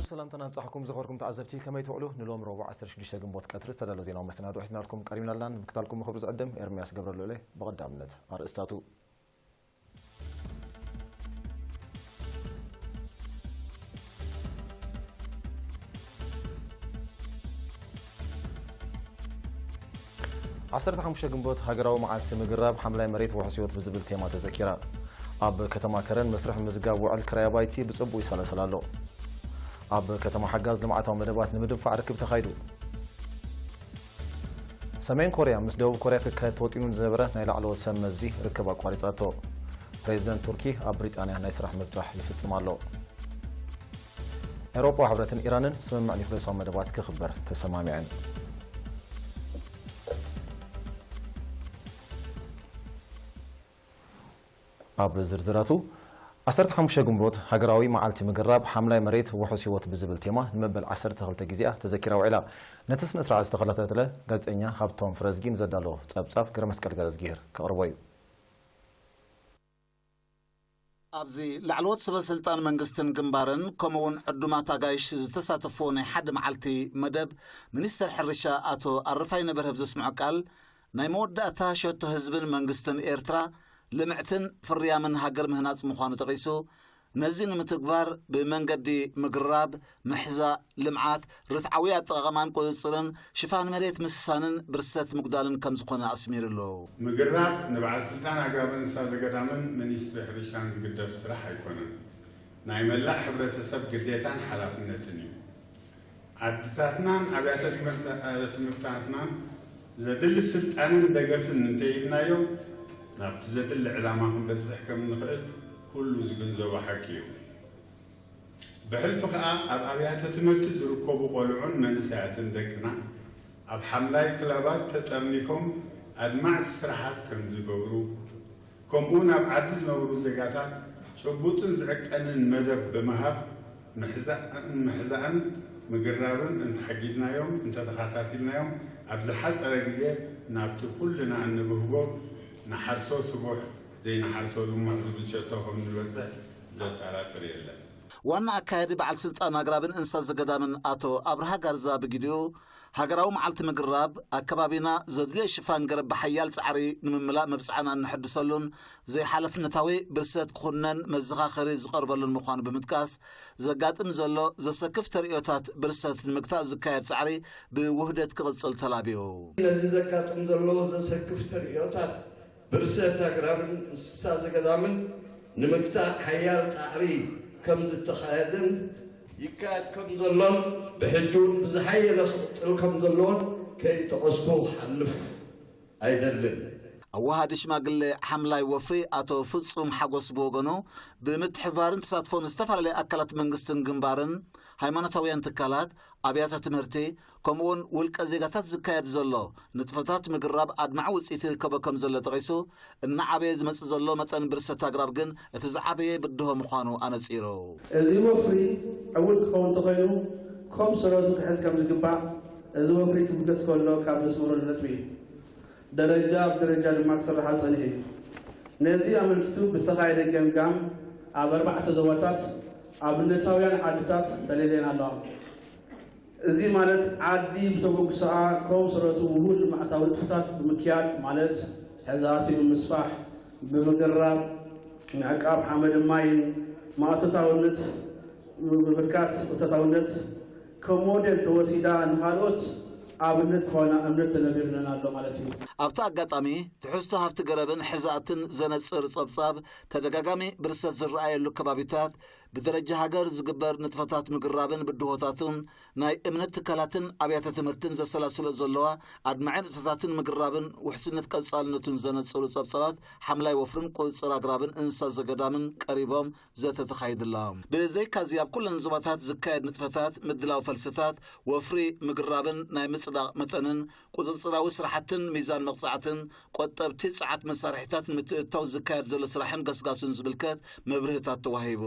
ሰላምታና ንብጻሕኩም ዝኸበርኩም ተዓዘብቲ፣ ከመይ ትውዕሉ? ንሎም ረቡዕ ዓሰርተ ሽዱሽተ ግንቦት ቀትሪ ዝተዳለወ ዜናዊ መሰናዶ ሒዝናልኩም ቀሪብና ኣለና። ንምክታልኩም ምኽብሪ ዝዕድም ኤርምያስ ገብረልኡለ። ብቐዳምነት ኣርእስታቱ። ዓሰርተ ሓሙሽተ ግንቦት ሃገራዊ መዓልቲ ምግራብ ሓምላይ መሬት ውሑስ ህይወት ብዝብል ቴማ ተዘኪራ። ኣብ ከተማ ከረን መስርሕ ምዝጋብ ውዕል ክራይ ኣባይቲ ብጽቡቕ ይሰላሰል ኣሎ። ኣብ ከተማ ሓጋዝ ልምዓታዊ መደባት ንምድንፋዕ ርክብ ተኻይዱ። ሰሜን ኮርያ ምስ ደቡብ ኮርያ ክካየድ ተወጢኑ ንዝነበረ ናይ ላዕለዎት ሰብ መዚ ርክብ ኣቋሪጻቶ። ፕሬዚደንት ቱርኪ ኣብ ብሪጣንያ ናይ ስራሕ ምብጻሕ ይፍጽም ኣሎ። ኤውሮጳዊ ሕብረትን ኢራንን ስምምዕ ኒውክሌሳዊ መደባት ክኽበር ተሰማሚዐን። ኣብ ዝርዝራቱ፣ ዓሰርተ ሓሙሽተ ግንቦት ሃገራዊ መዓልቲ ምግራብ ሓምላይ መሬት ውሑስ ህይወት ብዝብል ቴማ ንመበል ዓሰርተ ክልተ ግዜኣ ተዘኪራ ውዒላ። ነቲ ስነ ስርዓት ዝተኸታተለ ጋዜጠኛ ሃብቶም ፍረዝጊ ንዘዳሎ ጸብጻብ ገረመስቀል ገረዝጊሄር ከቕርቦ እዩ። ኣብዚ ላዕለዎት ሰበ ስልጣን መንግስትን ግንባርን ከምኡ እውን ዕዱማት ኣጋይሽ ዝተሳተፍዎ ናይ ሓደ መዓልቲ መደብ፣ ሚኒስተር ሕርሻ ኣቶ ኣረፋይነ በርሀ ብዘስምዖ ቃል፣ ናይ መወዳእታ ሸቶ ህዝብን መንግስትን ኤርትራ ልምዕትን ፍርያምን ሃገር ምህናጽ ምዃኑ ጠቒሱ፣ ነዚ ንምትግባር ብመንገዲ ምግራብ፣ ምሕዛእ፣ ልምዓት፣ ርትዓዊ ኣጠቓቕማን ቁጽጽርን ሽፋን መሬት ምስሳንን ብርሰት ምጉዳልን ከም ዝኾነ ኣስሚሩሉ። ምግራብ ንበዓል ስልጣን ኣግራብ እንስሳ ዘገዳምን ሚኒስትሪ ሕርሻን ዝግደፍ ስራሕ ኣይኮነን። ናይ መላእ ሕብረተሰብ ግዴታን ሓላፍነትን እዩ። ዓድታትናን ኣብያተ ትምህርቲ-፣ ትምህርትታትናን ዘድሊ ስልጣንን ደገፍን እንተሂብናዮም፣ ናብቲ ዘድሊ ዕላማ ክንበጽሕ ከም እንኽእል ኩሉ ዝግንዘቦ ሓቂ እዩ። ብሕልፊ ከኣ ኣብ ኣብያተ ትምህርቲ ዝርከቡ ቆልዑን መንእሰያትን ደቅና ኣብ ሓምላይ ክለባት ተጠርኒፎም ኣድማዕቲ ስራሓት ከም ዝገብሩ፣ ከምኡውን ኣብ ዓዲ ዝነብሩ ዜጋታት ጭቡጥን ዝዕቀንን መደብ ብምሃብ ምሕዛእን ምሕዛእን ምግራብን እንተሓጊዝናዮም፣ እንተተኸታቲልናዮም፣ ኣብ ዝሓጸረ ግዜ ናብቲ ኩልና እንብህጎ ንሓርሶ ስቡሕ፣ ዘይንሓርሶ ልሙዕ ዝብል ሸቶ ከም እንበጽሕ ዘጠራጥር የለን። ዋና ኣካያዲ በዓል ስልጣን ኣግራብን እንስሳ ዘገዳምን ኣቶ ኣብርሃ ጋርዛ ብግዲኡ፣ ሃገራዊ መዓልቲ ምግራብ ኣከባቢና ዘድልዮ ሽፋን ገረብ ብሓያል ጻዕሪ ንምምላእ መብጽዓና እንሕድሰሉን ዘይሓለፍነታዊ ብርሰት ክኹነን መዘኻኸሪ ዝቐርበሉን ምዃኑ ብምጥቃስ፣ ዘጋጥም ዘሎ ዘሰክፍ ተርእዮታት ብርሰት ንምግታእ ዝካየድ ጻዕሪ ብውህደት ክቕጽል ተላቢዩ። ነዚ ዘጋጥም ዘሎ ዘሰክፍ ተርእዮታት ብርሰት ኣግራብን እንስሳ ዘገዳምን ንምግታእ ሓያል ጻዕሪ ከም ዝተኻየደን ይካየድ ከም ዘሎን ብሕጂ እውን ብዝሓየለ ክቕጽል ከም ዘለዎን ከይጠቐስኩ ክሓልፍ ኣይደልን። ኣወሃዲ ሽማግሌ ሓምላይ ወፍሪ ኣቶ ፍጹም ሓጎስ ብወገኑ፣ ብምትሕብባርን ተሳትፎን ዝተፈላለዩ ኣካላት መንግስትን ግንባርን፣ ሃይማኖታውያን ትካላት፣ ኣብያተ ትምህርቲ፣ ከምኡውን ውልቀ ዜጋታት ዝካየድ ዘሎ ንጥፈታት ምግራብ ኣድማዒ ውፅኢት ይርከቦ ከም ዘሎ ጠቒሱ፣ እናዓበየ ዝመፅእ ዘሎ መጠን ብርሰት ኣግራብ ግን እቲ ዝዓበየ ብድሆ ምዃኑ ኣነፂሩ። እዚ ወፍሪ ዕዉት ክኸውን እንተኾይኑ፣ ከም ሰረቱ ክሕዝ ከም ዝግባእ እዚ ወፍሪ ክብገስ ከሎ ካብ ዘስመረሉ ነጥቢ እዩ። ደረጃ ብደረጃ ድማ ክስራሕ ኣብ ጸኒሑ እዩ። ነዚ ኣመልኪቱ ብዝተኻየደ ገምጋም ኣብ ኣርባዕተ ዞባታት ኣብነታውያን ዓድታት ተለይለየን ኣለዋ። እዚ ማለት ዓዲ ብተበግሶኣ ከም ሰረቱ ውሁድ ልምዓታዊ ንጥፈታት ብምክያድ ማለት ሕዛእቲ ብምስፋሕ፣ ብምግራብ፣ ምዕቃብ ሓመድን ማይን፣ ማእቶታውነት ምብርካት እቶታውነት ከም ሞዴል ተወሲዳ ንኻልኦት ኣብነት ክኾና እምነት ተነቢርለን ኣሎ ማለት እዩ። ኣብቲ ኣጋጣሚ ትሕዝቶ ሃብቲ ገረብን ሕዛእትን ዘነጽር ጸብጻብ ተደጋጋሚ ብርሰት ዝረኣየሉ ከባቢታት ብደረጃ ሃገር ዝግበር ንጥፈታት ምግራብን ብድሆታቱን ናይ እምነት ትካላትን ኣብያተ ትምህርትን ዘሰላስሎ ዘለዋ ኣድማዒ ንጥፈታትን ምግራብን ውሕስነት ቀጻልነቱን ዘነጽሩ ጸብጻባት ሓምላይ ወፍርን ቁጽጽር ኣግራብን እንስሳ ዘገዳምን ቀሪቦም ዘተ ተኻይድላ። ብዘይካዚ ኣብ ኩለን ዞባታት ዝካየድ ንጥፈታት ምድላው ፈልስታት ወፍሪ ምግራብን ናይ ምጽዳቕ መጠንን ቁጽጽራዊ ስራሕትን ሚዛን መቕጻዕትን ቆጠብቲ ጸዓት መሳርሒታት ንምትእትታው ዝካየድ ዘሎ ስራሕን ገስጋሱን ዝምልከት መብርህታት ተዋሂቡ።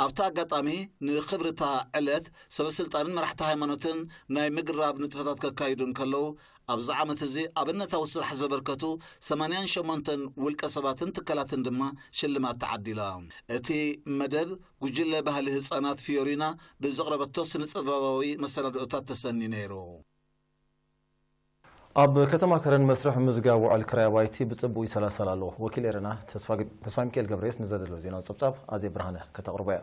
ኣብቲ ኣጋጣሚ ንክብርታ ዕለት ሰበ ስልጣንን መራሕቲ ሃይማኖትን ናይ ምግራብ ንጥፈታት ከካይዱ እንከለዉ፣ ኣብዚ ዓመት እዚ ኣብነታዊ ስራሕ ዘበርከቱ ሰማንያን ሸሞንተን ውልቀ ሰባትን ትካላትን ድማ ሽልማት ተዓዲላ። እቲ መደብ ጉጅለ ባህሊ ህጻናት ፊዮሪና ብዘቕረበቶ ስነ ጥበባዊ መሰናድኦታት ተሰንዩ ነይሩ። ኣብ ከተማ ከረን መስርሕ ምዝጋብ ውዕል ክራይ ኣባይቲ ብጽቡቕ ይሰላሰል ኣሎ። ወኪል ኤረና ተስፋ ሚካኤል ገብረየስ ንዘደሎ ዜናዊ ጸብጻብ ኣዜ ብርሃነ ከተቕርቦ እያ።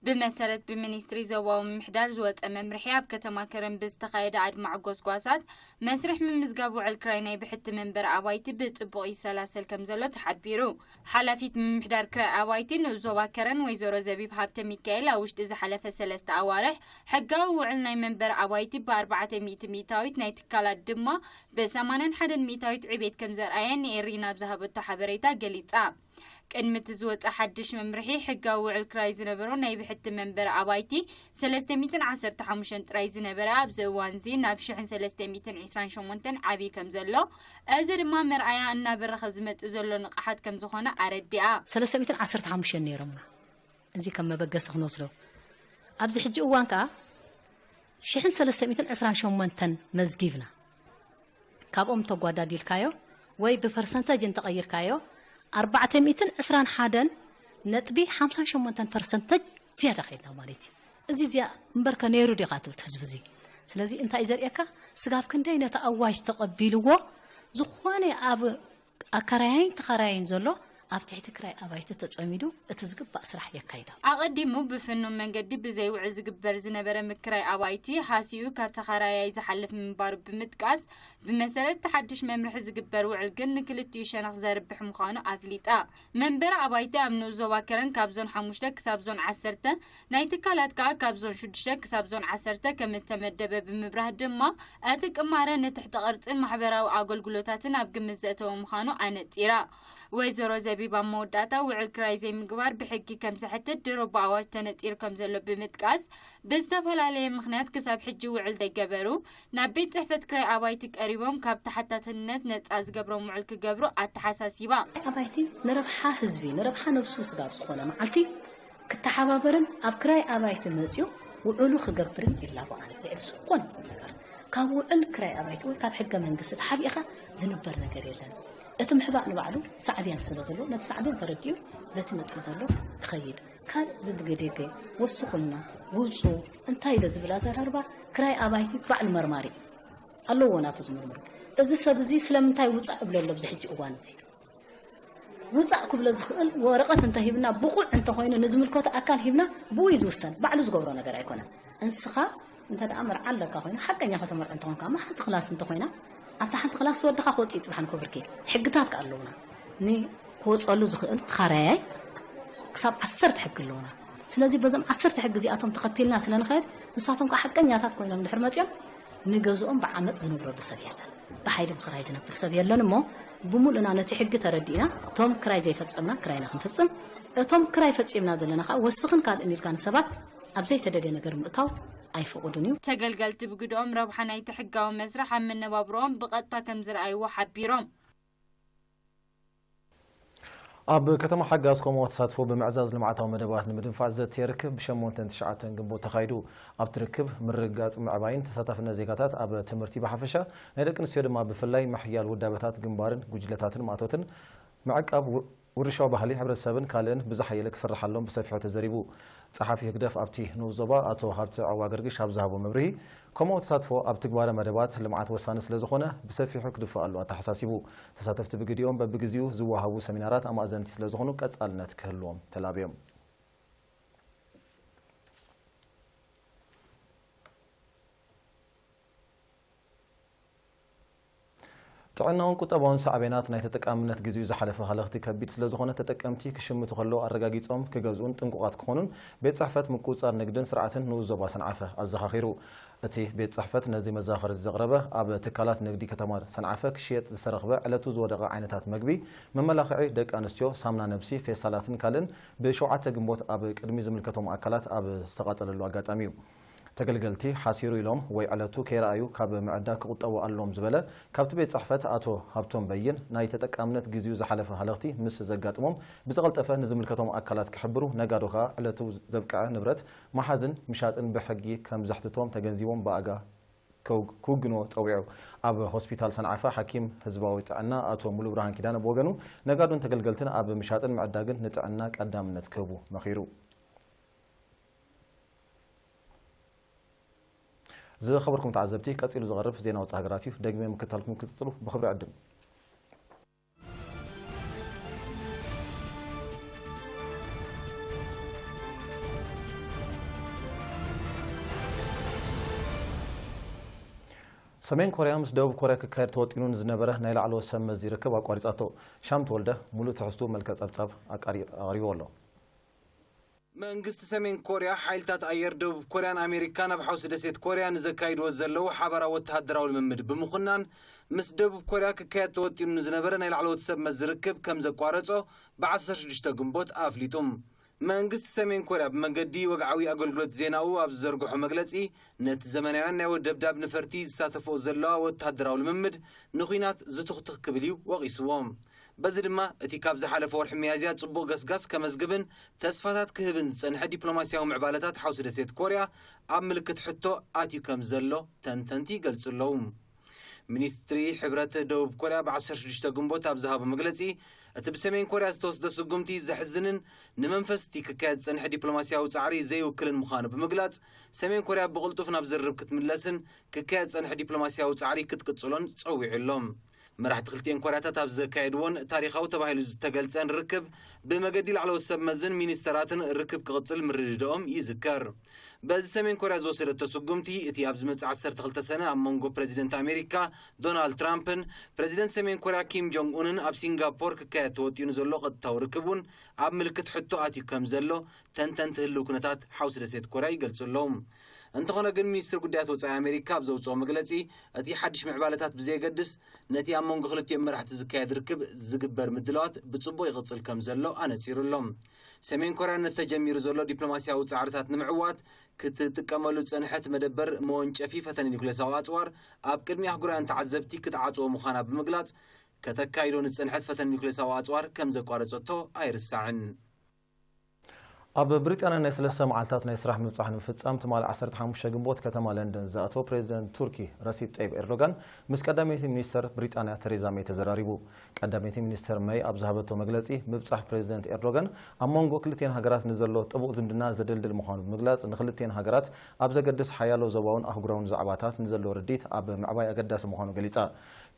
ብመሰረት ብሚኒስትሪ ዞባዊ ምምሕዳር ዝወፀ መምርሒ ኣብ ከተማ ከረን ብዝተኻየደ ኣድማዕ ጎስጓሳት መስርሕ ምምዝጋብ ውዕል ክራይ ናይ ብሕቲ መንበሪ ኣባይቲ ብፅቡቕ ይሰላሰል ከም ዘሎ ተሓቢሩ። ሓላፊት ምምሕዳር ክራይ ኣባይቲ ንኡስ ዞባ ከረን ወይዘሮ ዘቢብ ሃብተ ሚካኤል ኣብ ውሽጢ ዝሓለፈ ሰለስተ ኣዋርሕ ሕጋዊ ውዕል ናይ መንበሪ ኣባይቲ ብ ኣርባዕተ ሚእቲ ሚእታዊት ናይ ትካላት ድማ ብ ሰማንያን ሓደን ሚእታዊት ዕቤት ከም ዘርኣየ ንኤሪና ኣብ ዝሃበቶ ሓበሬታ ገሊፃ። ቅድሚ እቲ ዝወፀ ሓድሽ መምርሒ ሕጋዊ ውዕል ክራይ ዝነበሮ ናይ ብሕቲ መንበሪ ኣባይቲ ሰለስተ ሚእትን ዓሰርተ ሓሙሽተን ጥራይ ዝነበረ ኣብዚ እዋን እዚ ናብ ሽሕን ሰለስተ ሚእትን ዕስራን ሸሞንተን ዓብዩ ከም ዘሎ እዚ ድማ መርኣያ እናበረኸ ዝመፅእ ዘሎ ንቕሓት ከም ዝኾነ ኣረዲኣ። ሰለስተ ሚእትን ዓሰርተ ሓሙሽተን ነይሮምና። እዚ ከም መበገሲ ክንወስዶ ኣብዚ ሕጂ እዋን ከዓ ሽሕን ሰለስተ ሚእትን ዕስራን ሸሞንተን መዝጊብና። ካብኦም እንተጓዳዲልካዮ ወይ ብፐርሰንተጅ እንተቐይርካዮ ኣርባዕተ ሚእትን ዕስራን ሓደን ነጥቢ ሓምሳን ሸሞንተን ፐርሰንተጅ ዝያዳ ከይድና ማለት እዩ። እዚ እዚኣ እምበርከ ነይሩ ዲኻ ትብል ህዝቢ እዚ። ስለዚ እንታይ እዩ ዘርእየካ? ስጋብ ክንደይ ነቲ ኣዋጅ ተቐቢልዎ ዝኾነ ኣብ ኣከራያይን ተኸራያይን ዘሎ ኣብ ትሕቲ ክራይ ኣባይቲ ተጸሚዱ እቲ ዝግባእ ስራሕ የካይድ ኣሎ። ኣቐዲሙ ብፍኑው መንገዲ ብዘይ ውዕል ዝግበር ዝነበረ ምክራይ ኣባይቲ ሃሲኡ ካብ ተኸራያይ ዝሓልፍ ምንባሩ ብምጥቃስ፣ ብመሰረት እቲ ሓድሽ መምርሒ ዝግበር ውዕል ግን ንክልቲኡ ሸነኽ ዘርብሕ ምዃኑ ኣፍሊጣ። መንበሪ ኣባይቲ ኣብ ንኡስ ዞባ ከረን ካብ ዞን ሓሙሽተ ክሳብ ዞን ዓሰርተ፣ ናይ ትካላት ከኣ ካብ ዞን ሽዱሽተ ክሳብ ዞን ዓሰርተ ከም እተመደበ ብምብራህ ድማ፣ እቲ ቅማረ ንትሕተ ቅርጽን ማሕበራዊ ኣገልግሎታትን ኣብ ግምት ዘእተወ ምዃኑ ኣነጺራ። ወይዘሮ ዘቢብ ኣብ መወዳእታ ውዕል ክራይ ዘይምግባር ብሕጊ ከም ዘሕትት ድሮ ብኣዋጅ ተነጺሩ ከም ዘሎ ብምጥቃስ፣ ብዝተፈላለየ ምኽንያት ክሳብ ሕጂ ውዕል ዘይገበሩ ናብ ቤት ጽሕፈት ክራይ ኣባይቲ ቀሪቦም ካብ ተሓታትነት ነጻ ዝገብሮም ውዕል ክገብሩ ኣተሓሳሲባ። ኣባይቲ ንረብሓ ህዝቢ፣ ንረብሓ ነብሱ ስጋብ ዝኾነ መዓልቲ ክተሓባበርን ኣብ ክራይ ኣባይቲ መጺኡ ውዕሉ ክገብርን ይላቦ። ኣነ ልዕሊ ዝኾነ ይኹን ነገር ካብ ውዕል ክራይ ኣባይቲ ወይ ካብ ሕገ መንግስቲ ተሓቢእኻ ዝንበር ነገር የለን። እቲ ምሕባእ ንባዕሉ ሳዕቤን ስለ ዘለዎ ነቲ ሳዕቤን ተረዲኡ በቲ መጺኡ ዘሎ ክኸይድ ካልእ ዝብገደገ ወስኹልና ውጹ እንታይ ኢለ ዝብል ኣዘራርባ ክራይ ኣባይቲ ባዕሉ መርማሪ ኣለዎ ናቱ ዝምርምሩ። እዚ ሰብ እዚ ስለምንታይ ውጻእ እብሎ ኣሎ ኣብዚ ሕጂ እዋን እዚ? ውጻእ ክብሎ ዝኽእል ወረቐት እንተሂብና ብቑዕ እንተኾይኑ ንዝምልከቶ ኣካል ሂብና ብኡ እዩ ዝውሰን። ባዕሉ ዝገብሮ ነገር ኣይኮነን። እንስኻ እንተ ደኣ መርዓ ኣለካ ኮይኑ ሓቀኛ ከተመርዖ እንተኾንካ እሞ ሓንቲ ክላስ እንተኾይና ኣብታ ሓንቲ ክላስ ወድኻ ክወጽእ እዩ ጽባሕ ንክብርኪ። ሕግታት ከኣ ኣለውና። ን ክወጸሉ ዝኽእል ተኻራያይ ክሳብ ዓሰርተ ሕጊ ኣለውና። ስለዚ በዞም ዓሰርተ ሕጊ እዚኣቶም ተኸቲልና ስለ ንኸድ ንሳቶም ከዓ ሓቀኛታት ኮይኖም ድሕር መፅኦም ንገዝኦም ብዓመፅ ዝነብረሉ ሰብ የለን። ብሓይሊ ብክራይ ዝነብር ሰብ የለን እሞ ብምሉእና ነቲ ሕጊ ተረዲእና እቶም ክራይ ዘይፈፀምና ክራይና ክንፍፅም እቶም ክራይ ፈፂምና ዘለና ከዓ ወስኽን ካልእን ኢልካ ንሰባት ኣብ ዘይተደልየ ነገር ምእታው ኣይፍቑድን እዩ። ተገልገልቲ ብግድኦም ረብሓ ናይቲ ሕጋዊ መስርሕ ኣብ መነባብሮኦም ብቐጥታ ከም ዝረኣይዎ ሓቢሮም። ኣብ ከተማ ሓጋዝ ኮሞ ተሳትፎ ብምዕዛዝ ልምዓታዊ መደባት ንምድንፋዕ ዘትየ ርክብ ብሸሞንተን ትሽዓተን ግንቦት ተኻይዱ። ኣብቲ ርክብ ምርግጋፅ ምዕባይን ተሳታፍነት ዜጋታት ኣብ ትምህርቲ ብሓፈሻ ናይ ደቂ ኣንስትዮ ድማ ብፍላይ ምሕያል ውዳበታት ግንባርን ጉጅለታትን ማእቶትን ምዕቃብ ውርሻዊ ባህሊ ሕብረተሰብን ካልእን ብዝሓየለ ክስርሓሎም ብሰፊሑ ተዘሪቡ። ጸሓፊ ህግደፍ ኣብቲ ንኡስ ዞባ ኣቶ ሃብተ ዕዋ ገርግሽ ኣብ ዝሃቦ መብርሂ፣ ከምኡ ተሳትፎ ኣብ ትግባረ መደባት ልምዓት ወሳኒ ስለ ዝኾነ ብሰፊሑ ክድፋኣሉ ኣተሓሳሲቡ። ተሳተፍቲ ብግዲኦም በብግዜኡ ዝወሃቡ ሰሚናራት ኣማእዘንቲ ስለ ዝኾኑ ቀጻልነት ክህልዎም ተላብዮም። ጥዕናውን ቁጠባውን ሳዕቤናት ናይ ተጠቃምነት ግዜኡ ዝሓለፈ ሃለኽቲ ከቢድ ስለዝኾነ ተጠቀምቲ ክሽምቱ ከለዉ ኣረጋጊጾም ክገዝኡን ጥንቁቓት ክኾኑን ቤት ጽሕፈት ምቁጽጻር ንግድን ስርዓትን ንኡስ ዞባ ሰንዓፈ ኣዘኻኺሩ። እቲ ቤት ጽሕፈት ነዚ መዘኻኸሪ ዘቕረበ ኣብ ትካላት ንግዲ ከተማ ሰንዓፈ ክሽየጥ ዝተረኽበ ዕለቱ ዝወደቐ ዓይነታት መግቢ፣ መመላኽዒ ደቂ ኣንስትዮ፣ ሳምና ነብሲ፣ ፌስታላትን ካልእን ብሸውዓተ ግንቦት ኣብ ቅድሚ ዝምልከቶም ኣካላት ኣብ ዝተቓጸለሉ ኣጋጣሚ እዩ። ተገልገልቲ ሓሲሩ ኢሎም ወይ ዕለቱ ከይረኣዩ ካብ ምዕዳ ክቑጠቡ ኣለዎም ዝበለ ካብቲ ቤት ጽሕፈት ኣቶ ሃብቶም በይን፣ ናይ ተጠቃምነት ግዜኡ ዝሓለፈ ሃለኽቲ ምስ ዘጋጥሞም ብዝቐልጠፈ ንዝምልከቶም ኣካላት ክሕብሩ፣ ነጋዶ ከኣ ዕለቱ ዘብቅዐ ንብረት ምሓዝን ምሻጥን ብሕጊ ከም ዘሕትቶም ተገንዚቦም ብኣጋ ክው-፣ ክውግንዎ ጸዊዑ። ኣብ ሆስፒታል ሰንዓፈ ሓኪም ህዝባዊ ጥዕና ኣቶ ሙሉብርሃን ኪዳነ ብወገኑ፣ ነጋዶን ተገልገልትን ኣብ ምሻጥን ምዕዳግን ንጥዕና ቀዳምነት ክህቡ መኺሩ። ዝኸበርኩም ተዓዘብቲ፣ ቀጺሉ ዝቐርብ ዜና ወጻኢ ሃገራት እዩ። ደግመ ምክትታልኩም ክትጽሉ ብኽብሪ ዕድም። ሰሜን ኮርያ ምስ ደቡብ ኮርያ ክካየድ ተወጢኑ ንዝነበረ ናይ ላዕለዎት ሰብ መዚ ርክብ ኣቋሪጻቶ። ሻም ተወልደ ሙሉእ ትሕዝቱ መልክዕ ጸብጻብ ኣቃሪ-፣ ኣቕሪቡ ኣሎ። መንግስቲ ሰሜን ኮርያ፣ ሓይልታት ኣየር ደቡብ ኮርያን ኣሜሪካን ኣብ ሓውሲ ደሴት ኮርያ ንዘካይድዎ ዘለዉ ሓባራዊ ወተሃደራዊ ልምምድ ብምኹናን፣ ምስ ደቡብ ኮርያ ክካየድ ተወጢኑ ንዝነበረ ናይ ላዕለዎት ሰብ መዚ ርክብ ከም ዘቋረጾ ብዓሰርተ ሽዱሽተ ግንቦት ኣፍሊጡ። መንግስቲ ሰሜን ኮርያ ብመገዲ ወግዓዊ ኣገልግሎት ዜናኡ ኣብ ዝዘርግሖ መግለጺ፣ ነቲ ዘመናውያን ናይ ወደብ ደብዳብ ነፈርቲ ዝሳተፍኦ ዘለዋ ወተሃደራዊ ልምምድ ንኹናት ዝቱኽቱኽ ክብል እዩ ወቒስዎ። በዚ ድማ፣ እቲ ካብ ዝሓለፈ ወርሒ ሚያዝያ ጽቡቕ ገስጋስ ከመዝግብን ተስፋታት ክህብን ዝጸንሐ ዲፕሎማስያዊ ምዕባለታት ሓውሲ ደሴት ኮርያ ኣብ ምልክት ሕቶ ኣትዩ ከም ዘሎ ተንተንቲ ይገልጹ ኣለዉ። ሚኒስትሪ ሕብረት ደቡብ ኮርያ ብዓሰርተ ሽዱሽተ ግንቦት ኣብ ዝሃቦ መግለጺ፣ እቲ ብሰሜን ኮርያ ዝተወስደ ስጉምቲ ዘሕዝንን ንመንፈስቲ ክካየድ ዝጸንሐ ዲፕሎማስያዊ ጻዕሪ ዘይውክልን ምዃኑ ብምግላጽ፣ ሰሜን ኮርያ ብቕልጡፍ ናብ ዝርርብ ክትምለስን ክካየድ ዝጸንሐ ዲፕሎማስያዊ ጻዕሪ ክትቅጽሎን ጸዊዑ ኣሎ። መራሕቲ ክልቲኤን ኮርያታት ኣብ ዘካየድዎን ታሪኻዊ ተባሂሉ ዝተገልጸን ርክብ፣ ብመገዲ ላዕለዎት ሰብ መዝን ሚኒስተራትን ርክብ ክቕጽል ምርድዳኦም ይዝከር። በዚ ሰሜን ኮርያ ዝወሰደቶ ስጉምቲ፣ እቲ ኣብ ዝመጽእ ዓሰርተ ክልተ ሰነ ኣብ መንጎ ፕረዚደንት ኣሜሪካ ዶናልድ ትራምፕን ፕረዚደንት ሰሜን ኮርያ ኪም ጆንግ ኡንን ኣብ ሲንጋፖር ክካየድ ተወጢኑ ዘሎ ቀጥታዊ ርክብ እውን ኣብ ምልክት ሕቶ ኣትዩ ከም ዘሎ ተንተንቲ ህልው ኩነታት ሓውሲ ደሴት ኮርያ ይገልጹ ኣለዉ። እንተኾነ ግን፣ ሚኒስትሪ ጉዳያት ወጻኢ ኣሜሪካ ኣብ ዘውጽኦ መግለጺ፣ እቲ ሓድሽ ምዕባለታት ብዘየገድስ፣ ነቲ ኣብ መንጎ ክልቲኦም መራሕቲ ዝካየድ ርክብ ዝግበር ምድላዋት ብጽቡቕ ይቕጽል ከም ዘሎ ኣነጺሩ ኣሎ። ሰሜን ኮርያ ነቲ ተጀሚሩ ዘሎ ዲፕሎማስያዊ ጻዕርታት ንምዕዋት ክትጥቀመሉ ዝጸንሐት መደበር መወንጨፊ ፈተነ ኒውክሌሳዊ ኣጽዋር ኣብ ቅድሚ ኣህጉራውያን ተዓዘብቲ ክትዓጽዎ ምዃና ብምግላጽ፣ ከተካይዶ ንዝጸንሐት ፈተነ ኒውክሌሳዊ ኣጽዋር ከም ዘቋረጸቶ ኣይርሳዕን። ኣብ ብሪጣንያ ናይ ሰለስተ መዓልታት ናይ ስራሕ ምብጻሕ ንምፍጻም ትማሊ ዓሰርተ ሓሙሽተ ግንቦት ከተማ ለንደን ዝኣተወ ፕሬዚደንት ቱርኪ ረሲፕ ጠይብ ኤርዶጋን ምስ ቀዳመይቲ ሚኒስተር ብሪጣንያ ተሬዛ ሜይ ተዘራሪቡ። ቀዳመይቲ ሚኒስተር ሜይ ኣብ ዝሃበቶ መግለጺ፣ ምብጻሕ ፕሬዚደንት ኤርዶጋን ኣብ መንጎ ክልቲኤን ሃገራት ንዘሎ ጥቡቕ ዝምድና ዘደልድል ምዃኑ ብምግላጽ፣ ንክልቲኤን ሃገራት ኣብ ዘገድስ ሓያሎ ዞባውን ኣህጉራውን ዛዕባታት ንዘሎ ርዲት ኣብ ምዕባይ ኣገዳሲ ምዃኑ ገሊጻ።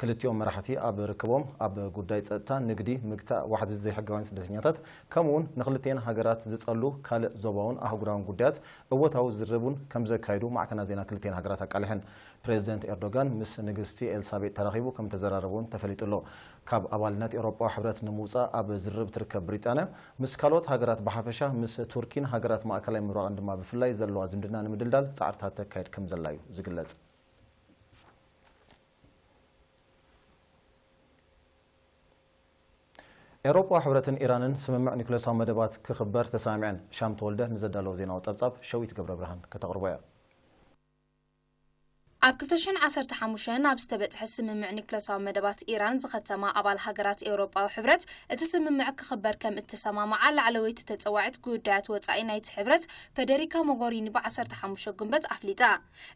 ክልቲኦም መራሕቲ ኣብ ርክቦም ኣብ ጉዳይ ጸጥታ፣ ንግዲ፣ ምግታእ ዋሕዚ ዘይሕጋውያን ስደተኛታት፣ ከምኡውን ንክልቲኤን ሃገራት ዝጸሉ ካልእ ዞባውን ኣህጉራውን ጉዳያት እወታዊ ዝርርብ እውን ከም ዘካይዱ ማዕከናት ዜና ክልቲኤን ሃገራት ኣቃሊሐን። ፕሬዚደንት ኤርዶጋን ምስ ንግስቲ ኤልሳቤጥ ተራኺቡ ከም ተዘራረቡ እውን ተፈሊጡ ኣሎ። ካብ ኣባልነት ኤውሮጳዊ ሕብረት ንምውጻእ ኣብ ዝርርብ ትርከብ ብሪጣንያ፣ ምስ ካልኦት ሃገራት ብሓፈሻ፣ ምስ ቱርኪን ሃገራት ማእከላይ ምብራቕን ድማ ብፍላይ ዘለዋ ዝምድና ንምድልዳል ጻዕርታት ተካይድ ከም ዘላ እዩ ዝግለጽ። ኤውሮጳዊ ሕብረትን ኢራንን ስምምዕ ኒውክሌሳዊ መደባት ክኽበር ተሰማሚዐን። ሻም ተወልደ ንዘዳለዎ ዜናዊ ጸብጻብ ሸዊት ገብረ ብርሃን ከተቕርቦ እያ። ኣብ ክልተ ሽሕን ዓሰርተ ሓሙሽተን ኣብ ዝተበጽሐ ስምምዕ ኒውክሌሳዊ መደባት ኢራን ዝኸተማ ኣባል ሃገራት ኤውሮጳዊ ሕብረት፣ እቲ ስምምዕ ክኽበር ከም እተሰማምዓ ላዕለወይቲ ተጸዋዒት ጉዳያት ወጻኢ ናይቲ ሕብረት ፈደሪካ ሞጎሪኒ ብዓሰርተ ሓሙሽተ ግንቦት ኣፍሊጣ።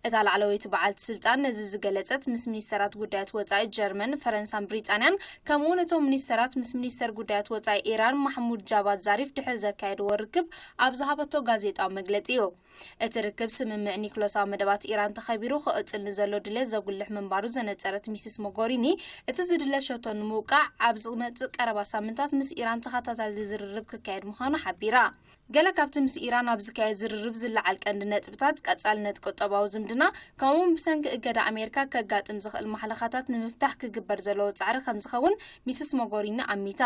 እታ ላዕለወይቲ በዓልቲ ስልጣን ነዚ ዝገለጸት ምስ ሚኒስተራት ጉዳያት ወጻኢ ጀርመን፣ ፈረንሳን ብሪጣንያን፣ ከምኡውን እቶም ሚኒስተራት ምስ ሚኒስተር ጉዳያት ወጻኢ ኢራን ማሕሙድ ጃቫድ ዛሪፍ ድሕሪ ዘካየድዎ ርክብ ኣብ ዝሃበቶ ጋዜጣዊ መግለጺ እዩ። እቲ ርክብ ስምምዕ ኒውክለሳዊ መደባት ኢራን ተኸቢሩ ክቕጽል ንዘሎ ድሌት ዘጉልሕ ምንባሩ ዘነጸረት ሚስስ ሞጎሪኒ፣ እቲ ዝድለ ሸቶ ንምውቃዕ ኣብ ዝመጽእ ቀረባ ሳምንታት ምስ ኢራን ተኸታታሊ ዝርርብ ክካየድ ምዃኑ ሓቢራ። ገለ ካብቲ ምስ ኢራን ኣብ ዝካየድ ዝርርብ ዝለዓል ቀንዲ ነጥብታት፣ ቀጻልነት ቁጠባዊ ዝምድና፣ ከምኡውን ብሰንኪ እገዳ ኣሜሪካ ከጋጥም ዝኽእል ማሕለኻታት ንምፍታሕ ክግበር ዘለዎ ጻዕሪ ከም ዝኸውን ሚስስ ሞጎሪኒ ኣሚታ።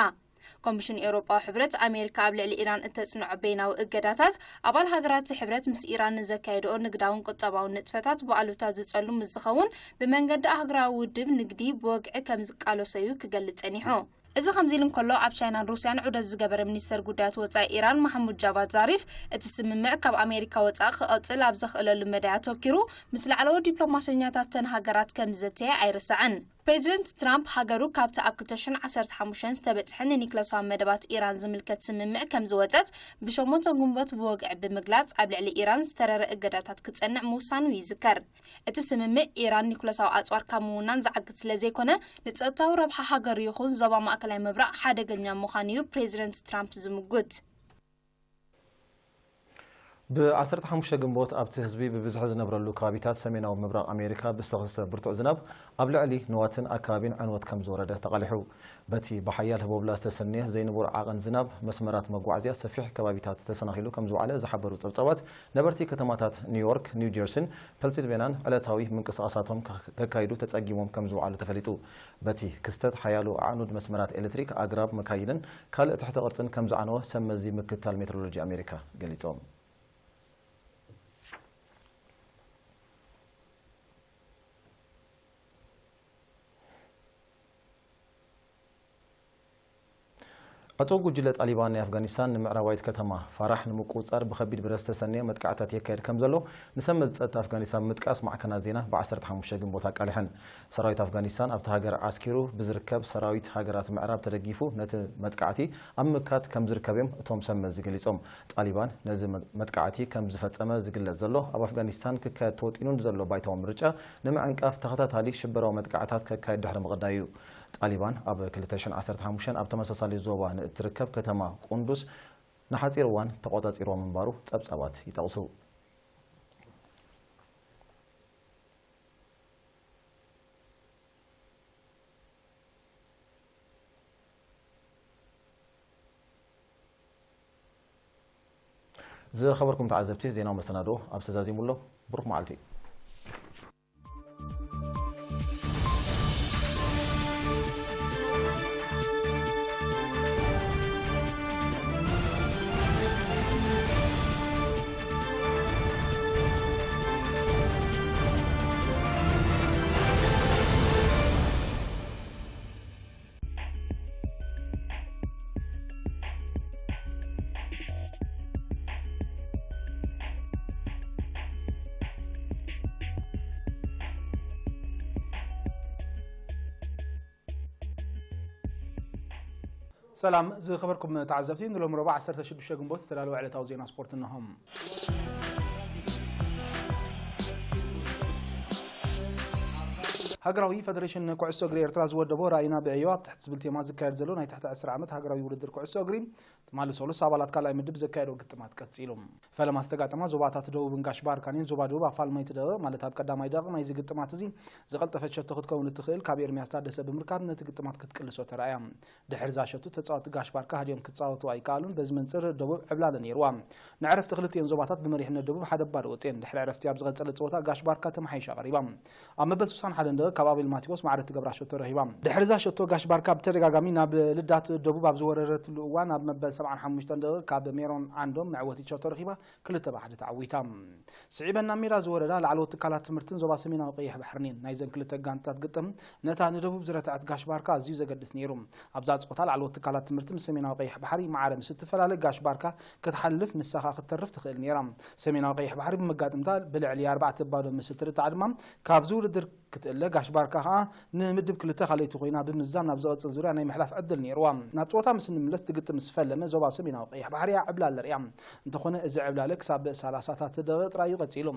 ኮሚሽን ኤውሮጳዊ ሕብረት፣ ኣሜሪካ ኣብ ልዕሊ ኢራን እተጽንዖ በይናዊ እገዳታት፣ ኣባል ሃገራት እቲ ሕብረት ምስ ኢራን ንዘካየድኦ ንግዳውን ቁጠባውን ንጥፈታት ብኣሉታ ዝጸሉ ምስ ዝኸውን፣ ብመንገዲ ኣህጉራዊ ውድብ ንግዲ ብወግዒ ከም ዝቃለሶ እዩ ክገልጽ ጸኒሑ። እዚ ከምዚ ኢሉ እንከሎ፣ ኣብ ቻይናን ሩስያን ዑደት ዝገበረ ሚኒስተር ጉዳያት ወጻኢ ኢራን ማሕሙድ ጃቫድ ዛሪፍ፣ እቲ ስምምዕ ካብ ኣሜሪካ ወጻኢ ክቐጽል ኣብ ዘኽእለሉ መዳይ ኣተኪሩ ምስ ላዕለዎት ዲፕሎማሰኛታት ተን ሃገራት ከም ዝዘተየ ኣይርሳዕን። ፕሬዚደንት ትራምፕ ሃገሩ ካብቲ ኣብ ክልተ ሽሕን ዓሰርተ ሓሙሽተን ዝተበጽሐ ንኒክለሳዊ መደባት ኢራን ዝምልከት ስምምዕ ከም ዝወጸት ብሸሞንተ ግንቦት ብወግዒ ብምግላጽ ኣብ ልዕሊ ኢራን ዝተረረ እገዳታት ክጸንዕ ምውሳኑ ይዝከር። እቲ ስምምዕ ኢራን ኒኩለሳዊ ኣጽዋር ካብ ምውናን ዝዓግት ስለ ዘይኮነ፣ ንጸጥታዊ ረብሓ ሃገሩ ይኹን ዞባ ማእከላይ ምብራቕ ሓደገኛ ምዃኑ እዩ ፕሬዚደንት ትራምፕ ዝምጉት። ብ ዓሰርተ ሓሙሽተ ግንቦት ኣብቲ ህዝቢ ብብዝሒ ዝነብረሉ ከባቢታት ሰሜናዊ ምብራቕ ኣሜሪካ ብዝተኸስተ ብርቱዕ ዝናብ ኣብ ልዕሊ ንዋትን ኣከባቢን ዕንወት ከም ዝወረደ ተቓሊሑ። በቲ ብሓያል ህቦብላ ዝተሰነየ ዘይንቡር ዓቐን ዝናብ መስመራት መጓዓዝያ ሰፊሕ ከባቢታት ተሰናኺሉ ከም ዝወዓለ ዝሓበሩ ጸብጻባት፣ ነበርቲ ከተማታት ኒውዮርክ፣ ኒው ጀርሲን ፐንሲልቬንያን ዕለታዊ ምንቅስቓሳቶም ከካይዱ ተጸጊሞም ከም ዝወዓሉ ተፈሊጡ። በቲ ክስተት ሓያሎ ኣዕኑድ መስመራት ኤሌክትሪክ፣ ኣግራብ፣ መካይንን ካልእ ትሕተ ቅርጽን ከም ዝዓነወ ሰብ መዚ ምክትታል ሜትሮሎጂ ኣሜሪካ ገሊጾም። ዕጡቕ ጉጅለ ጣሊባን ናይ ኣፍጋኒስታን ንምዕራባዊት ከተማ ፋራሕ ንምቁጽጻር ብኸቢድ ብረት ዝተሰነየ መጥቃዕታት የካየድ ከም ዘሎ ንሰብ መዚ ጸጥታ ኣፍጋኒስታን ብምጥቃስ ማዕከናት ዜና ብ ዓሰርተ ሓሙሽተ ግንቦት ኣቃሊሐን። ሰራዊት ኣፍጋኒስታን ኣብታ ሃገር ዓስኪሩ ብዝርከብ ሰራዊት ሃገራት ምዕራብ ተደጊፉ ነቲ መጥቃዕቲ ኣብ ምምካት ከም ዝርከብ እዮም እቶም ሰብ መዚ ገሊጾም። ጣሊባን ነዚ መ-፣ መጥቃዕቲ ከም ዝፈጸመ ዝግለጽ ዘሎ ኣብ ኣፍጋኒስታን ክካየድ ተወጢኑ ንዘሎ ባይታዊ ምርጫ ንምዕንቃፍ ተኸታታሊ ሽበራዊ መጥቃዕታት ከካየድ ድሕሪ ምቕዳዩ እዩ። ጣሊባን ኣብ ክልተ ሽሕን ዓሰርተ ሓሙሽተን ኣብ ተመሳሳሊ ዞባ ንእትርከብ ከተማ ቁንዱስ ንሓጺር እዋን ተቖጻጺርዋ ምንባሩ ጸብጻባት ይጠቕሱ። ዝኸበርኩም ተዓዘብቲ፣ ዜናዊ መሰናድኦ ኣብ ተዛዚሙ ኣሎ። ብሩኽ መዓልቲ። ሰላም ዝኸበርኩም ተዓዘብቲ፣ ንሎሚ ረቡዕ ዓሰርተ ሽዱሽተ ግንቦት ዝተዳለወ ዕለታዊ ዜና ስፖርት እነሆም። ሃገራዊ ፈደሬሽን ኩዕሶ እግሪ ኤርትራ ዝወደቦ ራእይና ብዕዮ ኣብ ትሕቲ ዝብል ቴማ ዝካየድ ዘሎ ናይ ትሕቲ ዕስራ ዓመት ሃገራዊ ውድድር ኩዕሶ እግሪ ትማሊ ሰሉስ ኣባላት ካልኣይ ምድብ ዘካየዶ ግጥማት ቀጺሉ። ፈለማ ዝተጋጠማ ዞባታት ደቡብን ጋሽ ባርካን እየን። ዞባ ደቡብ ኣብ ፋልማይቲ ደቂቕ፣ ማለት ኣብ ቀዳማይ ደቂቕ ናይዚ ግጥማት እዚ ዝቐልጠፈት ሸቶ ክትከውን እትኽእል ካብ ኤርሚያስ ታደሰ ብምርካብ ነቲ ግጥማት ክትቅልሶ ተራእያ። ድሕሪ እዛ ሸቶ ተጻወትቲ ጋሽ ባርካ ሃድዮም ክጻወቱ ኣይከኣሉን። በዚ መንጽር ደቡብ ዕብላለ ነይርዋ። ንዕረፍቲ ክልቲኤን ዞባታት ብመሪሕነት ደቡብ ሓደ ባዶ ወጽኤን። ድሕሪ ዕረፍቲ ኣብ ዝቐጸለ ጸወታ ጋሽ ባርካ ተመሓይሻ ቀሪባ። ኣብ መበል ስሳን ሓደን ደቂቕ ካብ ኣቤል ማቴዎስ ማዕረ ትገብራ ሸቶ ረኺባ። ድሕሪ እዛ ሸቶ ጋሽ ባርካ ብተደጋጋሚ ናብ ልዳት ደቡብ ኣብ ዝወረረትሉ እዋን ኣብ መበል ሰብዓን ሓሙሽተን ደቂቕ ካብ ሜሮን ዓንዶም መዕወቲት ሸቶ ረኺባ ክልተ ብ ሓደ ተዓዊታ። ስዒበን ናብ ሜዳ ዝወረዳ ላዕለዎት ትካላት ትምህርትን ዞባ ሰሜናዊ ቀይሕ ባሕርን እየን። ናይዘን ክልተ ጋንታታት ግጥም ነታ ንደቡብ ዝረትዐት ጋሽ ባርካ ኣዝዩ ዘገድስ ነይሩ። ኣብዛ ጸወታ ላዕለዎት ትካላት ትምህርቲ ምስ ሰሜናዊ ቀይሕ ባሕሪ ማዕረ ምስ እትፈላለ ጋሽ ባርካ ክትሓልፍ ንሳ ከኣ ክትተርፍ ትኽእል ነይራ። ሰሜናዊ ቀይሕ ባሕሪ ብመጋጥምታ ብልዕሊ ኣርባዕተ ባዶ ምስ እትርታዕ ድማ ካብዚ ውድድር ክትእለ፣ ጋሽ ባርካ ከኣ ንምድብ ክልተ ካልኣይቲ ኮይና ብምዝዛም ናብ ዝቐጽል ዙርያ ናይ ምሕላፍ ዕድል ነይርዋ። ናብ ጸወታ ምስ እንምለስ፣ እቲ ግጥም ምስ ፈለመ ዞባ ሰሜናዊ ቀይሕ ባሕሪ እያ ዕብላለ ርእያ። እንተኾነ እዚ ዕብላለ ክሳብ ሰላሳታት ደቂቕ ጥራይ እዩ ቀጺሉ።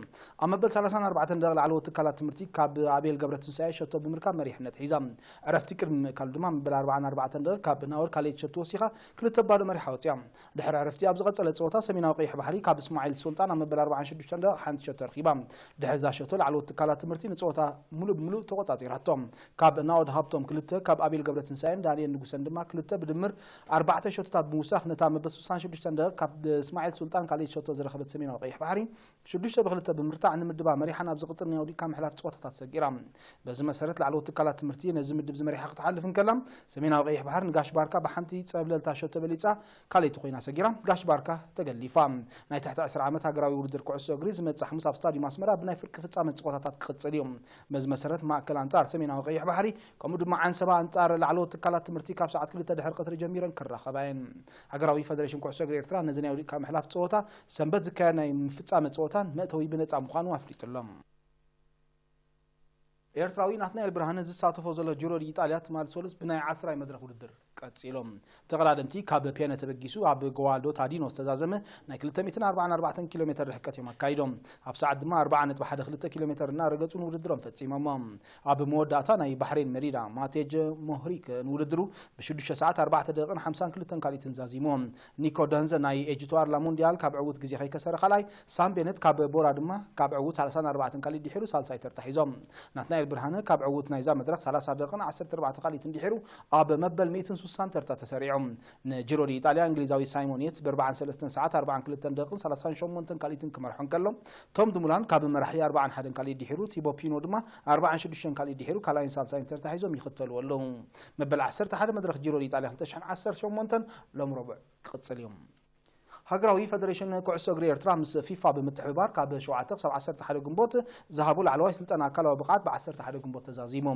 ኣብ መበል ሰላሳን ኣርባዕተን ደቂቕ ላዕለዎት ትካላት ትምህርቲ ካብ ኣቤል ገብረትንሳኤ ሸቶ ብምርካብ መሪሕነት ሒዛ። ዕረፍቲ ቅድሚ ምእካሉ ድማ መበል ኣርባዓን ኣርባዕተን ደቂቕ ካብ ናኦድ ካልኣይቲ ሸቶ ወሲኻ ክልተ ባዶ መሪሓ ወጺኣ። ድሕሪ ዕረፍቲ ኣብ ዝቐጸለ ጸወታ ሰሜናዊ ቀይሕ ባሕሪ ካብ እስማዒል ሱልጣን ኣብ መበል ኣርባዓን ሽዱሽተን ደቂቕ ሓንቲ ሸቶ ረኺባ። ድሕሪ እዛ ሸቶ ላዕለዎት ትካላት ትምህርቲ ንጸወታ ሙሉእ ብሙሉእ ተቖጻጺራቶ። ካብ ናኦድ ሃብቶም ክልተ፣ ካብ ኣቤል ገብረትንሳኤን ዳንኤል ንጉሰን ድማ ክልተ ብድምር ኣርባዕተ ሸቶታት ብምውሳኽ ነታ መበል ስሳን ሽዱሽተን ደቂቕ ካብ እስማዒል ሱልጣን ካልኣይቲ ሸቶ ዝረኸበት ሰሜናዊ ቀይሕ ባሕሪ ሽዱሽተ ብክልተ ብምርታዕ ንምድባ መሪሓ ናብ ዝቕጽል ናይ ወዲቕካ ምሕላፍ ጸወታታት ሰጊራ። በዚ መሰረት ላዕለዎት ትካላት ትምህርቲ ነዚ ምድብ ዝመሪሓ ክትሓልፍ እንከላ፣ ሰሜናዊ ቀይሕ ባሕሪ ንጋሽ ባርካ ብሓንቲ ጸብለልታ ሸቶ በሊጻ ካልኣይቲ ኮይና ሰጊራ፣ ጋሽ ባርካ ተገሊፋ። ናይ ትሕቲ ዕስራ ዓመት ሃገራዊ ውድድር ኩዕሶ እግሪ ዝመጽእ ሓሙስ ኣብ ስታዲየም ኣስመራ ብናይ ፍርቂ ፍጻመ ጸወታታት ክቕጽል እዩ። በዚ መሰረት ማእከል ኣንጻር ሰሜናዊ ቀይሕ ባሕሪ፣ ከምኡ ድማ ዓንሰባ ኣንጻር ላዕለዎት ትካላት ትምህርቲ ካብ ሰዓት ክልተ ድሕሪ ቀትሪ ጀሚረን ክራኸባ እየን። ሃገራዊ ፈደሬሽን ኩዕሶ እግሪ ኤርትራ ነዚ ናይ ውድድር ካብ ምሕላፍ ጸወታ ሰንበት ዝካየድ ናይ ፍጻመ ጸወታን መእተዊ ብነጻ ምዃኑ ኣፍሊጡ ኣሎ። ኤርትራዊ ናትናኤል ብርሃነ ዝሳተፎ ዘሎ ጁሮ ዲ ኢጣልያ ትማሊ ሰሉስ ብናይ ዓስራይ መድረኽ ውድድር ቀጺሎም። ተቐዳደምቲ ካብ ፔነ ተበጊሱ ኣብ ጎዋልዶ ታዲኖ ዝተዛዘመ ናይ ክልተ ሚእትን ኣርባዓን ኣርባዕተን ኪሎ ሜተር ርሕቀት እዮም ኣካይዶም። ኣብ ሰዓት ድማ ኣርብዓ ነጥቢ ሓደ ክልተ ኪሎ ሜተር እናረገጹ ንውድድሮም ፈጺሞሞ። ኣብ መወዳእታ ናይ ባሕሬን መሪዳ ማቴጅ ሞህሪክ ንውድድሩ ብሽዱሽተ ሰዓት ኣርባዕተ ደቂቕን ሓምሳን ክልተን ካልኢትን ዛዚሙ። ኒኮ ደንዘ ናይ ኤጅቶ ኣርላ ሞንዲያል ካብ ዕዉት ግዜ ከይከሰረ ካልኣይ፣ ሳም ቤነት ካብ ቦራ ድማ ካብ ዕዉት ሰላሳን ኣርባዕተን ካልኢት ድሒሩ ሳልሳይ ተርታ ሒዞም። ናትናኤል ብርሃነ ካብ ዕዉት ናይዛ መድረኽ ሰላሳ ደቂቕን ዓሰርተ ኣርባዕተ ካልኢትን ድሒሩ ኣብ መበል ሚእትን ሱሳን ተርታ ተሰሪዑ። ንጂሮ ዲ ኢጣልያ እንግሊዛዊ ሳይሞን የትስ ብ ኣርባዓን ሰለስተን ሰዓት ኣርባዓን ክልተን ደቂቕን ሰላሳን ሸሞንተን ካልኢትን ክመርሖ እንከሎ፣ ቶም ድሙላን ካብ መራሒ ኣርባዓን ሓደን ካልኢት ድሒሩ ቲቦ ፒኖ ድማ ኣርባዓን ሽዱሽተን ካልኢት ድሒሩ ካልኣይን ሳልሳይን ተርታ ሒዞም ይኽተልዎ ኣለዉ። መበል ዓሰርተ ሓደ መድረኽ ጂሮ ዲ ኢጣልያ ክልተ ሽሕን ዓሰርተ ሸሞንተን ሎም ረቡዕ ክቕጽል እዩ። ሃገራዊ ፈደሬሽን ኩዕሶ እግሪ ኤርትራ ምስ ፊፋ ብምትሕብባር ካብ ሸውዓተ ክሳብ ዓሰርተ ሓደ ግንቦት ዝሃቦ ላዕለዋይ ስልጠና ኣካላዊ ብቕዓት ብ ዓሰርተ ሓደ ግንቦት ተዛዚሙ።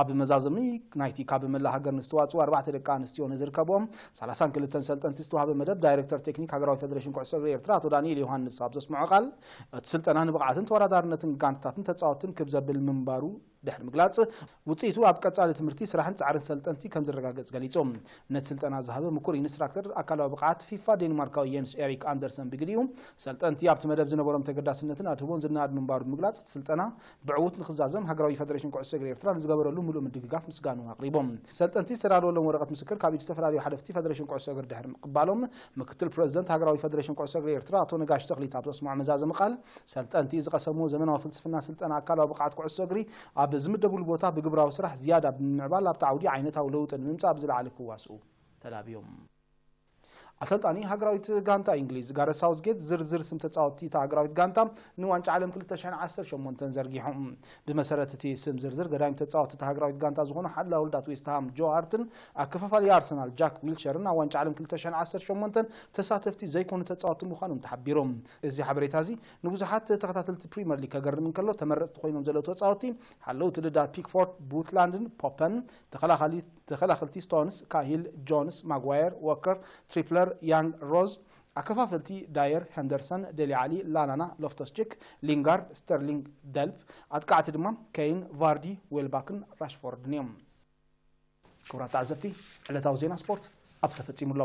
ኣብ መዛዘሚ ናይቲ ካብ መላእ ሃገር ንዝተዋጽኡ ኣርባዕተ ደቂ ኣንስትዮ ንዝርከብዎም ሰላሳን ክልተን ሰልጠንቲ ዝተዋህበ መደብ ዳይሬክተር ቴክኒክ ሃገራዊ ፈደሬሽን ኩዕሶ እግሪ ኤርትራ ኣቶ ዳንኤል ዮሃንስ ኣብ ዘስምዖ ቃል፣ እቲ ስልጠና ንብቕዓትን ተወዳዳርነትን ጋንታታትን ተጻወትን ክብ ዘብል ምንባሩ ድሕሪ ምግላጽ፣ ውጽኢቱ ኣብ ቀጻሊ ትምህርቲ፣ ስራሕን ጻዕርን ሰልጠንቲ ከም ዝረጋገጽ ገሊጹ። ነቲ ስልጠና ዝሃበ ምኩር ኢንስትራክተር ኣካላዊ ብቕዓት ፊፋ ዴንማርካዊ የንስ ኤሪክ ኣንደርሰን ብግዲኡ፣ ሰልጠንቲ ኣብቲ መደብ ዝነበሮም ተገዳስነትን ኣድህቦን ዝነኣድ ምንባሩ ብምግላጽ፣ እቲ ስልጠና ብዕዉት ንክዛዘም ሃገራዊ ፈደሬሽን ኩዕሶ እግሪ ኤርትራ ንዝገበረሉ ምሉእ ምድግጋፍ ምስጋኑ ኣቕሪቦም። ሰልጠንቲ ዝተዳለወሎም ወረቐት ምስክር ካብ ኢድ ዝተፈላለዩ ሓለፍቲ ፈደሬሽን ኩዕሶ እግሪ ድሕሪ ምቕባሎም፣ ምክትል ፕረዚደንት ሃገራዊ ፈደሬሽን ኩዕሶ እግሪ ኤርትራ ኣቶ ነጋሽ ተኽሊት ኣብ ዘስምዖ መዛዘሚ ቃል፣ ሰልጠንቲ ዝቐሰምዎ ዘመናዊ ፍልስፍና ስልጠና ኣካላዊ ብቕዓት ኩዕሶ እግሪ ኣብ ዝምደብሉ ቦታ ብግብራዊ ስራሕ ዝያዳ ብምምዕባል ኣብቲ ዓውዲ ዓይነታዊ ለውጢ ንምምጻእ ብዝለዓለ ክዋስኡ ተላብዮም። ኣሰልጣኒ ሃገራዊት ጋንታ እንግሊዝ ጋረት ሳውዝጌት ዝርዝር ስም ተጻወትቲ እታ ሃገራዊት ጋንታ ንዋንጫ ዓለም ክልተ ሽሕን ዓሰርተ ሸሞንተን ዘርጊሑ። ብመሰረት እቲ ስም ዝርዝር፣ ገዳይም ተጻወትቲ እታ ሃገራዊት ጋንታ ዝኾኑ ሓላ ውልዳት ዌስትሃም ጆ ሃርትን ኣከፋፋሊ ኣርሰናል ጃክ ዊልሸርን ኣብ ዋንጫ ዓለም ክልተ ሽሕን ዓሰርተ ሸሞንተን ተሳተፍቲ ዘይኮኑ ተጻወትቲ ምዃኖም ተሓቢሩ። እዚ ሓበሬታ እዚ ንብዙሓት ተኸታተልቲ ፕሪምየር ሊግ ከገርም እንከሎ፣ ተመረጽቲ ኮይኖም ዘለዉ ተጻወትቲ ሓለውቲ ልዳ ፒክፎርድ፣ ቡትላንድን ፖፐን፣ ተኸላኻሊ-፣ ተኸላኸልቲ ስቶንስ፣ ካሂል፣ ጆንስ፣ ማጓየር፣ ዎከር፣ ትሪፕለር፣ ያንግ፣ ሮዝ፣ ኣከፋፈልቲ ዳየር፣ ሄንደርሰን፣ ዴሊ ዓሊ፣ ላናና፣ ሎፍተስ ቺክ፣ ሊንጋርድ፣ ስተርሊንግ፣ ደልፕ፣ ኣጥቃዕቲ ድማ ኬይን፣ ቫርዲ፣ ዌልባክን ራሽፎርድን እዮም። ክቡራት ተዓዘብቲ፣ ዕለታዊ ዜና ስፖርት ኣብዚ ተፈጺሙ ኣሎ።